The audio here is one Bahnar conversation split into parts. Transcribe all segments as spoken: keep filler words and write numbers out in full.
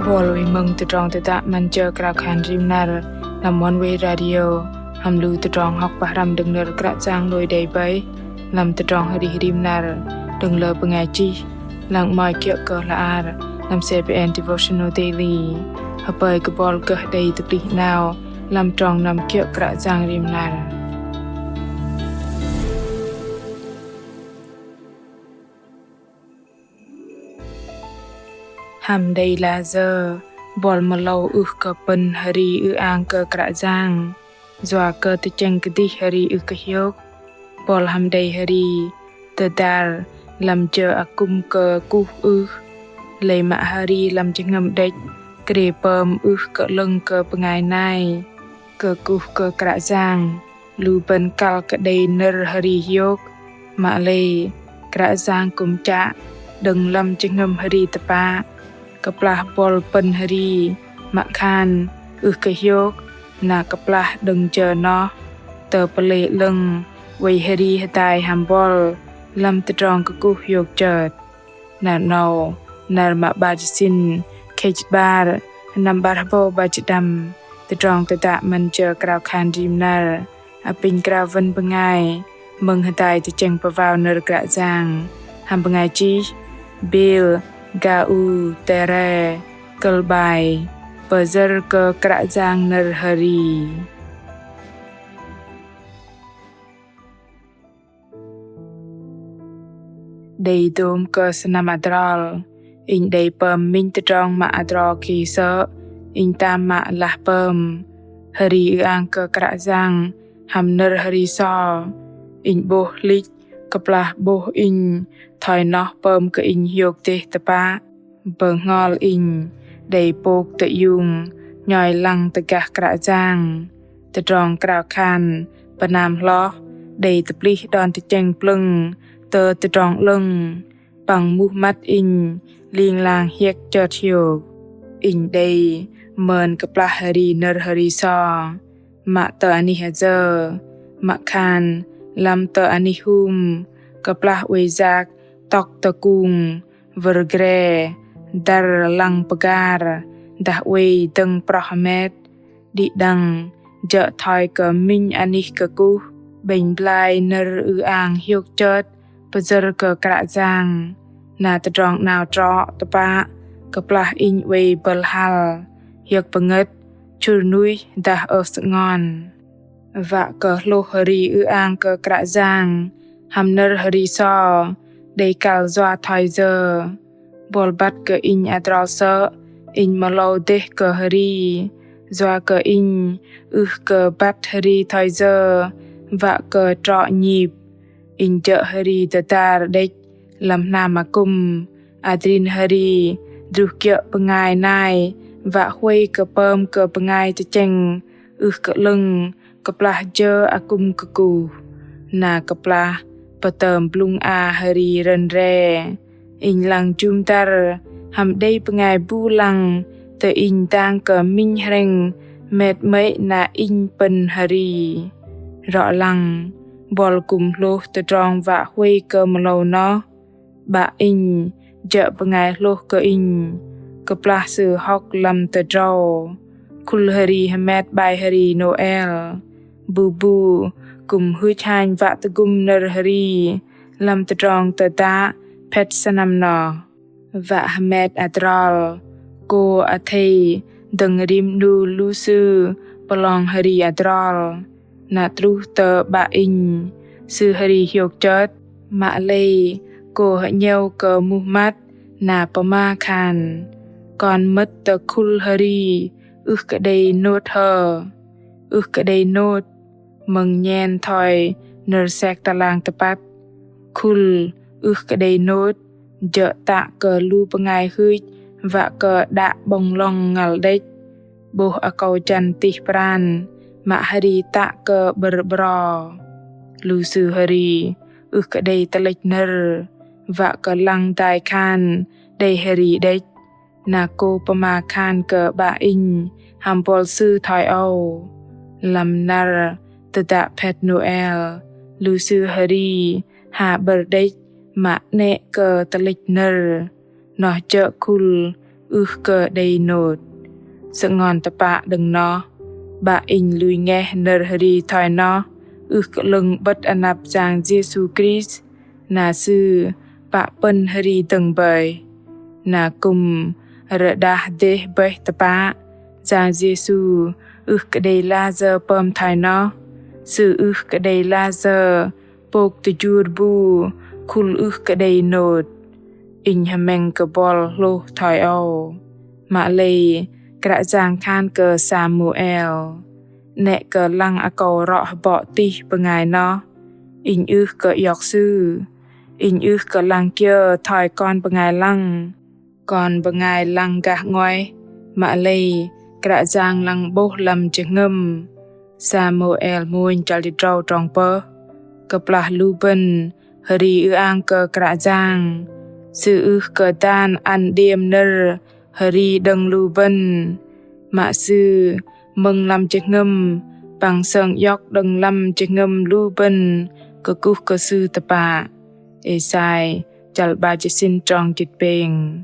Buăl oei mơ̆ng tơdrong tơdă 'Măn Jơ Krao Khan Rim Năr lăm Oneway Radio, hăm lu tơdrong hŏk pơhrăm đơ̆ng nơ̆r Kră Yang lôch đei bơih lăm tơdrong arih rim năr đơ̆ng lơ bơngai chih, lăng 'mơ̆i kiơ̆ kơ hla ar lăm CBN Devotional Daily. Hơpơi kơ buăl gơh đei tơplih 'nao lăm trong năm kiơ̆ Kră Yang rim năr. Hăm đei lah sơ̆ buăl mơlâu ưh kơ pơ̆n hơri ư-ang kơ Kră Yang, yua kơ tơchĕng kơdih hơri ưh kơ hiôk. Buăl hăm đei hơri tơdar lăm jơ akŭm kơkuh ưh, lei mă hơri lăm jơhngơ̆m đĕch krê pơm ưh kơ 'lơ̆ng kơ bơngai nai. Kơkuh kơ Kră Yang lu bơ̆n kăl kơ đei nơ̆r hơri hiôk, mă lei Kră Yang kư̆m chă đơ̆ng lăm jơhngơ̆m hơri tơpă. Kơplah buăl pơ̆n hơri mă khan ưh kơ hiôk, na kơplah đơ̆ng jơ noh tơ pơlei 'lơ̆ng oei hơri hơdai hăm buăl lăm tơdrong kơkuh hiôk chơt. Năr 'nâu, năr mă 'bar jĭt sĭn, khei jĭt 'bar, sơnăm 'bar hơbâu 'bar jĭt pơđăm, tơdrong tơdă 'Măn Jơ Krao Khan Rim Năr apinh krao wơ̆n bơngai mơ̆ng hơdai tơchĕng pơwao nơ̆r Kră Yang hăm bơngai chih Bill Gautheiros, kơ̆l 'bai: Pơyơ̆r kơ Kră Yang nơ̆r hơri. Đei dôm kơ sơnăm adrol, inh đei pơm minh tơdrong mă adrol ki sơ̆, inh tam mă lah pơm hơri ư-ang kơ Kră Yang hăm nơ̆r hơri so. Inh 'bôh hlich kơplah 'bôh inh thoi noh pơm kơ inh hiôk dêh tơpă. Bơhngol inh đei pôk tơiung nhoi lăng tơ gah Kră Yang. Tơdrong krao khan pơnam hloh đei tơplih đon tơchĕng plơ̆ng tơ tơdrong 'lơ̆ng, păng muh măt inh ling lang hiĕk chơt hiôk. Inh đei mơn kơplah hơri nơ̆r hơri so, mă tơ anih ayơ, mă khan lăm tơ anih hum, kơplah oei yak tŏk tơkung, wơr gre, dăr lăng pơgar, dah oei dơ̆ng proh hơmet. Đĭ đăng jơ̆ thoi kơ minh anih kơkuh 'bĕnh blai nơ̆r ư-ang hiôk chơt pơyơ̆r kơ Kră Yang. Na tơdrong 'nao trŏ tơpă kơplah inh oei bơ̆l hăl, hiơ̆k pơngơ̆t, chŭr nuih dah ơh sơngon. Wă kơ hlôh hơri ư-ang kơ Kră Yang hăm nơ̆r hơri so đei kăl yua thoi yơ. Buăl băt kơ inh adrol sơ̆ inh mơlâu dêh kơ hơri, yua kơ inh ưh kơ băt hơri thoi yơ wă kơ trŏ nhip. Inh jơ̆ hơri tơdar đĕch lăm hnam akŭm, adrin hơri druh kiơ̆ bơngai nai wă huay kơ pơm kơ bơngai tơchĕng ưh kơ 'lơ̆ng kơplah jơ akŭm kơkuh. Na kơplah pơtơm blŭng a hơri rơ̆n re, inh lăng jŭm dăr hăm đei bơngai bu lăng tơ inh dang kơ minh hrĕng hơmet 'mơ̆i na inh pơ̆n hơri. Rŏ lăng, buăl kư̆m hlôh tơdrong wă huay kơ mơlâu noh. 'Bă inh jơ̆ bơngai hlôh kơ inh kơplah sư hŏk lăm tơdrâu khul hơri hơmet 'bai hơri Nôel. Bu bu kư̆m hưch hanh wă tơgŭm nơ̆r hơri lăm tơdrong tơdă phet sơnăm noh. Wă hơmet adrol, kô athei dơ̆ng rim 'nu lu sư pơlong hơri adrol. Na truh tơ 'bă inh, sư hơri hiôk chơt, mă lei kô hơnheo kơ muh măt na pơma khan: Kon mơ̆t tơ khul hơri ưh kơ đei nôt hơ. Ưh kơ đei nôt, mơ̆ng nhen thoi nơ̆r sek tơlang tơpăt. Khul ưh kơ đei nôt jơ̆ tă kơ lu bơngai hưch wă kơ đă 'bŏng lŏng ngăl đĕch. 'Bôh akâu jăn tih pran mă hơri tă kơ 'bơ̆r 'brâu. Lu sư hơri ưh kơ đei tơlĕch nơ̆r wă kơ lăng dai khan đei hơri đĕch. Na kô pơma khan kơ 'bă inh hăm buăl sư thoi âu: Lăm năr tơdă phet Nôel, lu sư hơri ha 'bơ̆r đĕch mă 'nĕ kơ tơlĕch nơ̆r. Noh jơ̆ khul ưh kơ đei nôt. Sơngon tơpă đơ̆ng noh, 'Bă inh lui ngeh nơ̆r hơri thoi noh ưh kơ 'lơ̆ng 'bơ̆t anăp Yang Yêsu Krist, na Sư pă pơ̆n hơri dơ̆ng bơih. Na kư̆m rơđah dêh bơih tơpă, Yang Yêsu ưh kơ đei lah sơ̆ pơm thoi noh. Sư ưh kơ đei lah sơ̆ pôk tơjur bu khul ưh kơ đei nôt. Inh hơmĕng kơ buăl hlôh thoi âu. Mă lei Kră Yang khan kơ Samuel: 'Nĕ kơ lăng akâu rŏ hơbŏ tih bơngai noh. Inh ưh kơ iŏk sư. Inh ưh kơ lăng kiơ thoi kon bơngai lăng. Kon bơngai lăng gah 'nguaih, mă lei Kră Yang lăng 'bôh lăm jơhngơ̆m. Samuel mônh chăl jĭt drâu trong pơh. Kơplah lu bơ̆n hơri ư-ang kơ Kră Yang, Sư ưh kơ dan ăn đêm nơ̆r hơri đơ̆ng lu bơ̆n. Mă Sư mơ̆ng lăm jơhngơ̆m păng sơng iŏk đơ̆ng lăm jơhngơ̆m lu bơ̆n kơkuh kơ Sư tơpă. Êsai chăl 'bar jĭt sĭn trong jĭt pêng.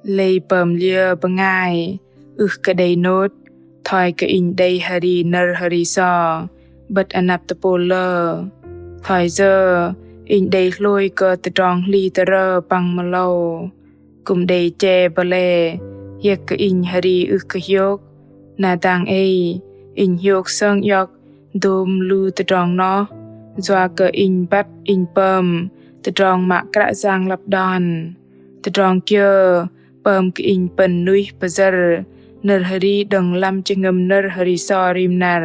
Lei pơm liơ bơngai ưh kơ đei nôt thoi kơ inh đei hơri nơ̆r hơri so 'bơ̆t anăp tơpôl lơ. Thoi yơ inh đei hlôi kơ tơdrong hli tơrơ păng mơlâu. Kư̆m đei che bơlê hiơ̆k kơ inh hơri ưh kơ hiôk. Na dang ei inh hiôk sơng iŏk dôm lu tơdrong noh, yua kơ inh băt inh pơm tơdrong mă Kră Yang lăp đon. Tơdrong kiơ pơm kơ inh pơ̆n nuih pơyơ̆r nơ̆r hơri đơ̆ng lăm jơhngơ̆m nơ̆r hơri so rim năr.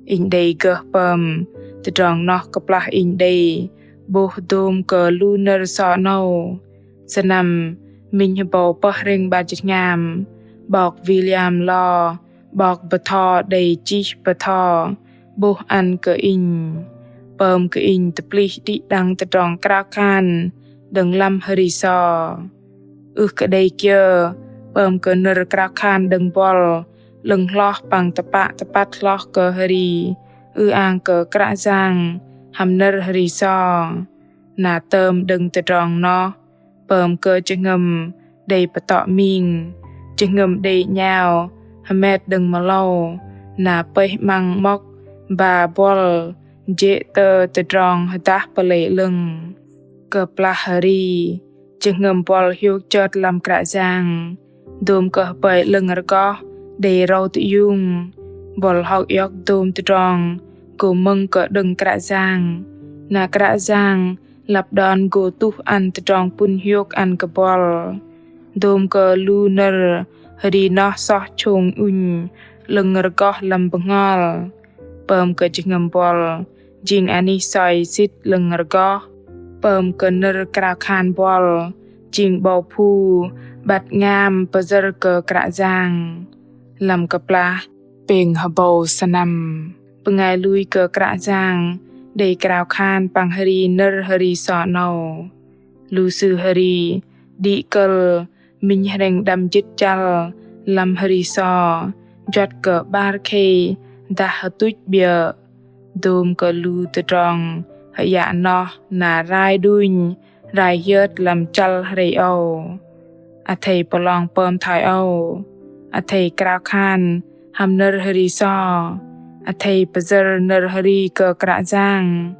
Inh đei gơh pơm tơdrong noh kơplah inh đei 'bôh dôm kơ lu nơ̆r so 'nâu. Sơnăm minh hơbâu pơh hrĕng 'bar jĭt hngam, 'bok William Law, 'bok bơtho đei chih bơtho 'bôh ăn kơ inh, pơm kơ inh tơplih đĭ đăng tơdrong krao khan đơ̆ng lăm hơri so. Ưh kơ đei kiơ pơm kơ nơ̆r krao khan đơ̆ng buăl 'lơ̆ng hloh păng tơpă tơpăt hloh kơ hơri ư-ang kơ Kră Yang hăm nơ̆r hơri so. Na tơm đơ̆ng tơdrong noh pơm kơ jơhngơ̆m đei pơtŏ ming, jơhngơ̆m đei 'nhao hơmet đơ̆ng mơlâu, na pơih 'măng 'mŏk ba buăl jê̆ tơ tơdrong hơdah pơlei 'lơ̆ng. Kơplah hơri, jơhngơ̆m buăl hiôk chơt lăm Kră Yang, dôm kơ hơpơi 'lơ̆ng rơgoh đei râu tơiung. Buăl hŏk iŏk dôm tơdrong gô mơ̆ng kơ đơ̆ng Kră Yang, na Kră Yang lăp đon gô tuh ăn tơdrong pŭn hiôk ăn kơ buăl. Dôm kơ lu nơ̆r hơri noh soh chông ŭnh 'lơ̆ng rơgoh lăm bơhngol. Pơm kơ jơhngơ̆m buăl jing anih soi sĭt 'lơ̆ng rơgoh. Pơm kơ nơ̆r krao khan buăl jing 'bâu phu 'băt 'ngam pơyơ̆r kơ Kră Yang. Lăm kơplah pêng hơbâu sơnăm, bơngai lui kơ Kră Yang đei krao khan păng hơri nơ̆r hơri so 'nâu. Lu sư hơri đĭ kơ̆l minh hrĕng đăm jĭt chăl lăm hơri so, juăt kơ 'bar khei dah hơtuch 'biơ̆. Dôm kơ lu tơdrong hơyă noh na rai đunh rai hiơt lăm chăl hrei âu. Athei pơlong pơm thoi âu. Athei krao khan hăm nơ̆r hơri so. Athei pơyơ̆r nơ̆r hơri kơ Kră Yang.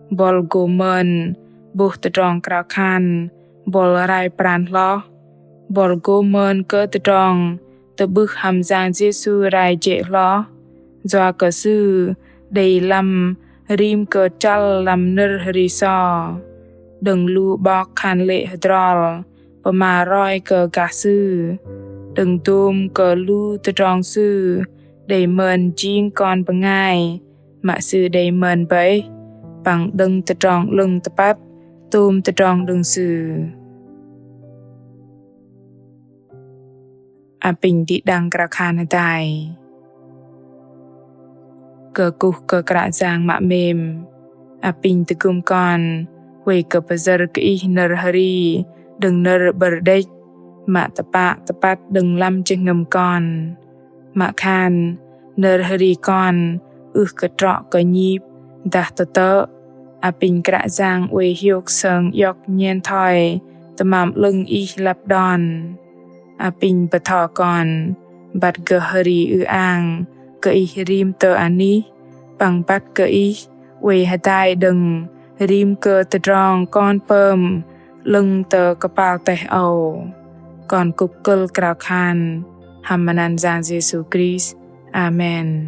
Buăl gô mơn 'bôh tơdrong krao khan buăl rai pran hloh. Buăl gô mơn kơ tơdrong tơ'bưh hăm Yang Yêsu rai jê̆ hloh. Yua kơ Sư đei lăm rim kơ chăl lăm nơ̆r hơri so. Đơ̆ng lu 'bok khan lê̆ hơdrol pơma roi kơ gah Sư. Đơ̆ng dôm kơ lu tơdrong Sư đei mơn jing kon bơngai mă Sư đei mơn bơih, păng đơ̆ng tơdrong 'lơ̆ng tơpăt tôm tơdrong đơ̆ng Sư. Apinh đĭ đăng krao khan hơdai. Kơkuh kơ Kră Yang mă 'mêm. Apinh tơgŭm kon huay kơ pơyơ̆r kơ Ih nơ̆r hơri đơ̆ng nơ̆r 'bơ̆r đĕch, mă tơpă tơpăt đơ̆ng lăm jơhngơ̆m kon. Mă khan nơ̆r hơri kon ưh kơ trŏ kơ nhip dah tơtơ̆. Apinh Kră Yang oei hiôk sơng iŏk nhen thoi tơmam 'lơ̆ng Ih lăp đon. Apinh bơtho kon băt gơh hơri ư-ang kơ Ih rim tơ anih, păng băt kơ Ih oei hơdai đơ̆ng rim kơ tơdrong kon pơm 'lơ̆ng tơ kơpal teh âu. Kon kŭk kơ̆l krao khan hăm măt anăn Yang Yêsu Krist. Amen.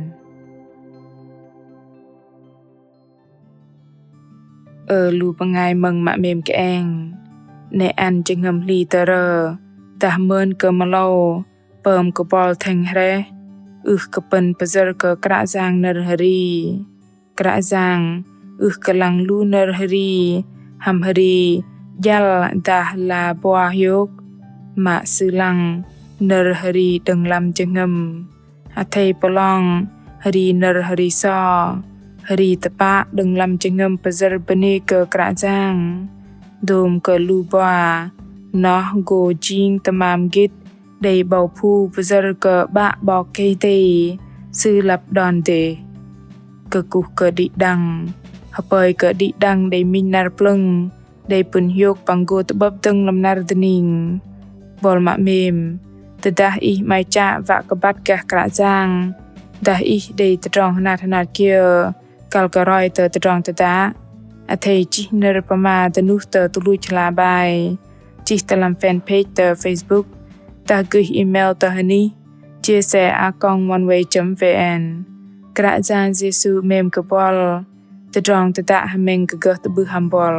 Ơ lu bơngai mơ̆ng mă 'mêm kơeng, 'nĕ ăn jơhngơ̆m hli tơrơ dah mơn kơ mơlâu pơm kơ buăl thĕng hrĕh, ưh kơ pơ̆n pơyơ̆r kơ Kră Yang nơ̆r hơri. Kră Yang ưh kơ lăng lu nơ̆r hơri hăm hơri jăl dah la bua hiôk, mă Sư lăng nơ̆r hơri đơ̆ng lăm jơhngơ̆m. Athei pơlong hơri nơ̆r hơri so, hơri tơpă đơ̆ng lăm jơhngơ̆m pơyơ̆r bơnê kơ Kră Yang. Dôm kơ lu bua noh gô jing tơmam gĭt đei 'bâu phu pơyơ̆r kơ 'Bă 'Bok Kei-Dei Sư lăp đon dêh. Kơkuh kơ đĭ đăng, hơpơi kơ đĭ đăng đei minh năr plơ̆ng, đei pŭn hiôk păng gô tơ'bơ̆p dơ̆ng lăm năr dơning. Buăl mă 'mêm, tơdah ih 'maih chă wă kơ băt gah Kră Yang, dah ih đei tơdrong hơnat hơnat kiơ kăl kơ roi tơ tơdrong tơdă, athei chih nơ̆r pơma dơnuh tơ tuch luch hla bơar, chih tơ lăm fanpage tơ Facebook, dah gơih email tơ hơnih J C a còng oneway chấm V N. Kră Yang Yêsu 'mêm kơ buăl. Tơdrong tơdă hơmĕng kơ gơh tơ'bưh hăm buăl.